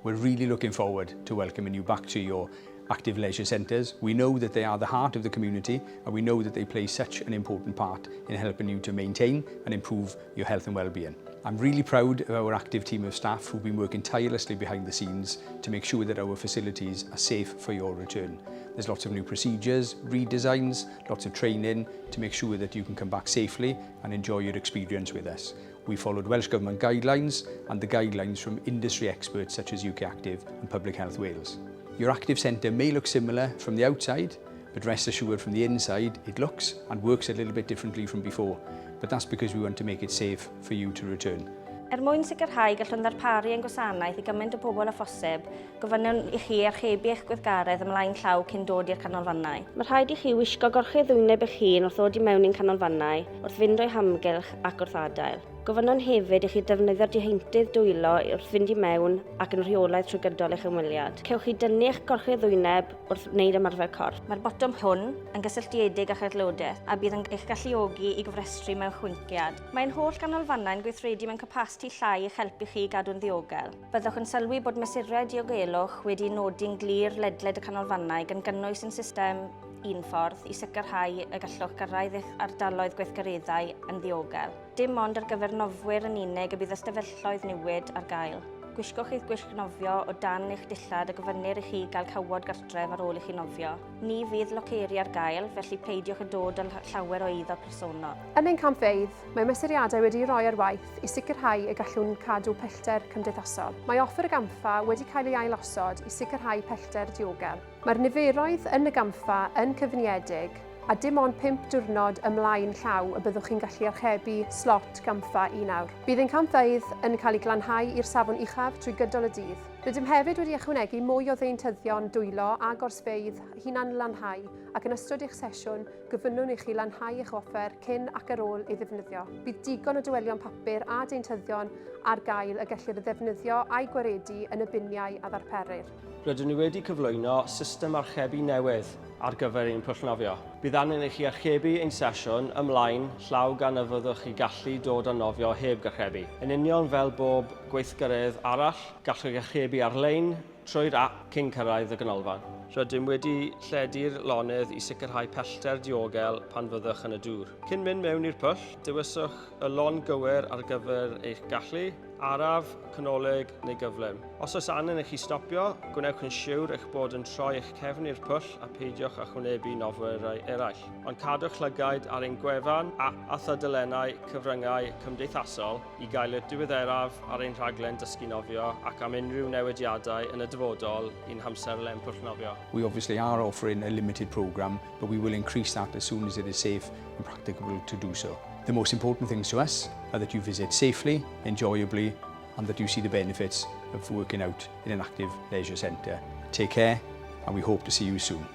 We're really looking forward to welcoming you back to your active leisure centres. We know that they are the heart of the community and we know that they play such an important part in helping you to maintain and improve your health and well-being. I'm really proud of our active team of staff who've been working tirelessly behind the scenes to make sure that our facilities are safe for your return. There's lots of new procedures, redesigns, lots of training to make sure that you can come back safely and enjoy your experience with us. We followed Welsh Government guidelines and the guidelines from industry experts such as UK Active and Public Health Wales. Your active centre may look similar from the outside, but rest assured from the inside it looks and works a little bit differently from before. But that's because we want to make it safe for you to return. Er mwyn sicrhau gallwn ddarparu ein gwasanaeth i gymaint o bobl â phosib, gofynnwn i chi archebu eich gweithgaredd ymlaen llaw cyn dod i'r canolfannau. Mae rhaid i chi wisgo gorchudd wyneb eich hun wrth ddod i mewn i'n canolfannau, wrth fynd o'u hamgylch ac wrth adael. Gofynnwn hefyd i chi ddefnyddio'r diheintydd dwylo wrth fynd i mewn ac yn rheolaidd trwy gydol eich ymweliad. Cewch chi dynnu eich gorchudd wyneb wrth wneud ymarfer corff. Mae'r botwm hwn yn gysylltiedig â'ch aelodaeth a bydd yn eich galluogi i gofrestru mewn chwinciad. Mae ein holl ganolfannau'n gweithredu mewn capasiti llai i'ch helpu chi i gadw'n ddiogel. Byddwch yn sylwi bod mesurau diogelwch wedi'u nodi'n glir ledled y canolfannau gan gynnwys ein system un ffordd i sicrhau y gallwch gyrraedd eich ardaloedd gweithgareddau yn ddiogel. Dim ond ar gyfer nofwyr yn unig y bydd ystafelloedd newid ar gael. Gwisgwch eich gwisg nofio o dan eich dillad a gofynnir i chi gael cawod gartref ar ôl i chi nofio. Ni fydd loceri ar gael, felly peidiwch â dod â llawer o eiddo personol. Yn ein campfeydd, mae mesuriadau wedi'u rhoi ar waith i sicrhau y gallwn cadw pellter cymdeithasol. Mae offer y gampfa wedi cael ei ailosod i sicrhau pellter diogel. Mae'r niferoedd yn y gampfa yn cyfyniedig a dim ond pump diwrnod ymlaen llaw y byddwch chi'n gallu archebu slot gampfa un awr. Bydd ein campfeydd yn cael eu glanhau i'r safon uchaf trwy gydol y dydd. Rydym hefyd wedi ychwanegu mwy o ddeintyddion dwylo a gorsfeydd hunan-lanhau ac yn ystod eich sesiwn, gofynnwn i chi lanhau eich offer cyn ac ar ôl ei ddefnyddio. Bydd digon o dywelion papur a deintyddion ar gael y gellir eu ddefnyddio a'u gwaredu yn y biniau a ddarperir. Rydyn ni wedi cyflwyno system archebu newydd ar gyfer ein pwll nofio. Bydd angen i chi archebu ein sesiwn ymlaen llaw gan na fyddwch chi gallu dod a nofio heb garchebu. Yn union fel bob gweithgaredd arall, gallwch chi archebu ar-lein trwy'r ap cyn cyrraedd y ganolfan. Rydym wedi lledu'r lonydd i sicrhau pellter diogel pan fyddwch yn y dŵr. Cyn mynd mewn i'r pwll, dewiswch y lon gywir ar gyfer eich gallu, araf, canolig neu gyflym. Os oes angen i chi stopio, gwnewch yn siwr eich bod yn troi eich cefn i'r pwll a peidiwch â chwynebu nofwyr eraill. Ond cadwch llygaid ar ein gwefan, ap a thudalennau cyfryngau cymdeithasol i gael y diweddaraf ar ein rhaglen dysgu nofio ac am unrhyw newidiadau yn y dyfodol i'n hamserlen pwll nofio. We obviously are offering a limited programme, but we will increase that as soon as it is safe and practicable to do so. The most important things to us are that you visit safely, enjoyably, and that you see the benefits of working out in an active leisure centre. Take care, and we hope to see you soon.